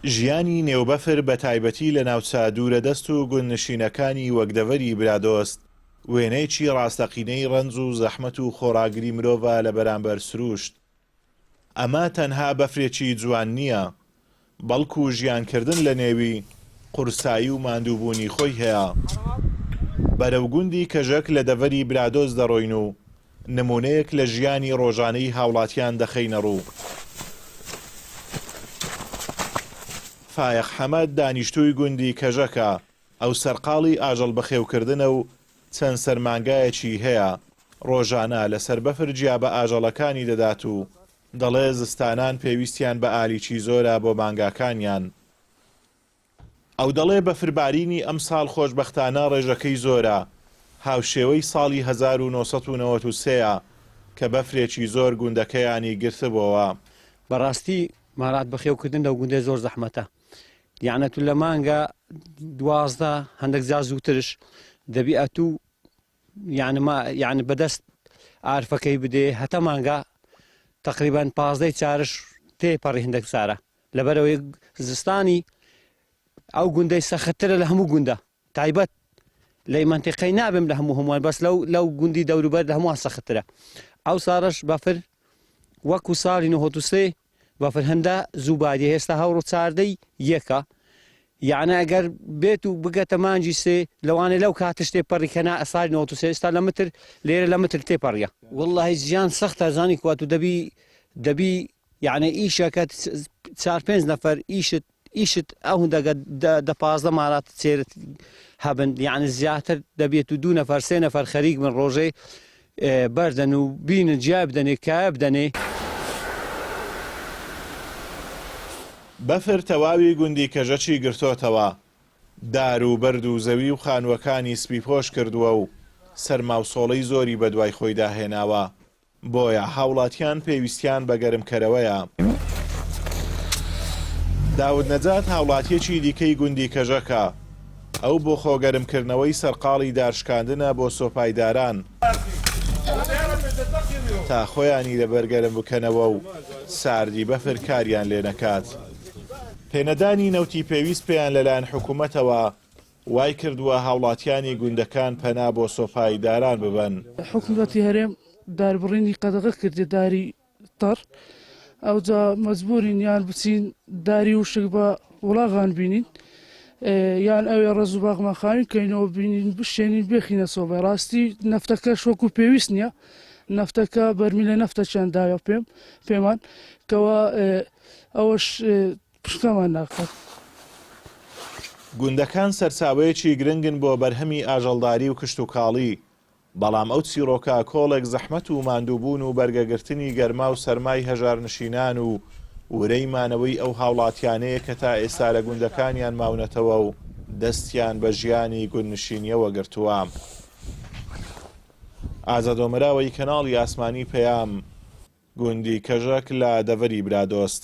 ژیانی نێو بەفر بە تایبەتی لە ناوچە دوورەدەست و گوندنشینەکانی وەک دەڤەری برادۆست، وێنەیەکی ڕاستەقینەی ڕەنج و زەحمەت و خۆڕاگری مرۆڤە لە بەرامبەر سروشت. ئەمە تەنها بەفرێکی جوان نییە، بەڵکو ژیانکردن لە نێوی قورسایی و ماندووبوونی خۆی هەیە. بەرەو گوندی کەژەک لە دەڤەری برادۆست دەڕۆین و نموونەیەک لە ژیانی ڕۆژانەی هاوڵاتیان دەخەینە ڕوو. فایەق حەمەد دانیشتووی گوندی کەژەکە، ئەو سەرقاڵی ئاژەڵ بەخێوکردنە و چەند سەر مانگایەکی هەیە، ڕۆژانە لەسەر بەفر جیا بە ئاژەڵەکانی دەدات و دەڵێ زستانان پێویستیان بە ئالیکی زۆرە بۆ مانگاکانیان. ئەو دەڵێ بەفربارینی ئەمساڵ خۆشبەختانە ڕێژەکەی زۆرە، هاوشێوەی ساڵی 1993 ە کە بەفرێکی زۆر گوندەکەیانی گرتبۆوە. بەڕاستی مارات بەخێوکردن لەو گوندەی زۆر زەحمەتە یەعنە تو لە مانگە 12 هەندێک جار زووترش دەبی ئەتوو یعنی ما یعنی بەدەست ئارفەکەی بدێ هەتا مانگا تقریبان پازدەی چارش تێپەڕی هەندێک سارە لەبەرەوەی زستانی ئەو گوندەی سەختترە لە هەموو گوندە تایبەت لەی مەنتیقەی نابم لە هەموو هەمووان بەس لەو لەو گوندی دەوروبەر لە هەمووان سەختترە ئەو ساڵەش بەفر وەکو ساڵی 93 بەفر هەندە زوو باریە هێستا هەوڕ چاردەی یەکە یعنی ئەگەر بێت و بگەتە مانگی سێ لەوانێ لەو کاتش تێپەڕی کە نا ساڵی 93 ئێستا لە متر لێرە لە متر تێپەڕیە واللهی زیان سەختە زانی کوات و دەبی دەبی یعنی ئیشەکە چار پێنج نەفەر ئیشت ئیشت ئەوندەگە دە 15 مارات چێرت هەبن یعنی زیاتر دەبێت و دوو نەفەر سێ نەفەر خەریک بن ڕۆژێ بەردەن و بینن جیای بدەنێ کایە بدەنێ. بەفر تەواوی گوندی کەژەکی گرتۆتەوە، دار و بەرد و زەوی و خانووەکانی سپیپۆش کردووە و سەرما و سۆڵەی زۆری بەدوای خۆیدا هێناوە. بۆیە هاوڵاتیان پێویستیان بە گەرمکەرەوەیە. داود نەجات هاوڵاتیەکی دیکەی گوندی کەژەکە، ئەو بۆ خۆگەرمکردنەوەی سەرقاڵی دارشکاندنە بۆ سۆپای داران تا خۆیانی لەبەر گەرم بکەنەوە و ساردی بەفر کاریان لێنەکات. پێنەدانی نەوتی پێویست پێیان لەلایەن حکومەتەوە وایکردووە هاوڵاتیانی گوندەکان پەنا بۆ سۆپای داران ببەن. حکومەتی هەرێم داربڕینی قەدەغە کردیە داری تەڕ ئەوجا مەجبورین یان بچین داری وشک بە وڵاغان بینین یان ئەوێ ڕەز و باغمان خاوین کەینەوە بینین بشێنین بێخینە سۆبای ڕاستی نەفتەکەش وەکو پێویست نییە نەفتەکە بەرمیلە نەفتەچیان داوە پێم پێمان کەوا ئەوەش پشتمان ناکات. گوندەکان سەرچاوەیەکی گرنگن بۆ بەرهەمی ئاژەڵداری و کشتوکاڵی، بەڵام ئەو چیڕۆکە کۆڵێک زەحمەت و ماندووبوون و بەرگەگرتنی گەرما و سەرمای هەژارنشینان و ورەی مانەوەی ئەو هاوڵاتیانەیە کە تا ئێستا لە گوندەکانیان ماونەتەوە و دەستیان بە ژیانی گوندنشینییەوە گرتووە. ئازاد ئۆمەراوەی کەناڵی ئاسمانی پەیام، گوندی کەژەک لە دەڤەری برادۆست.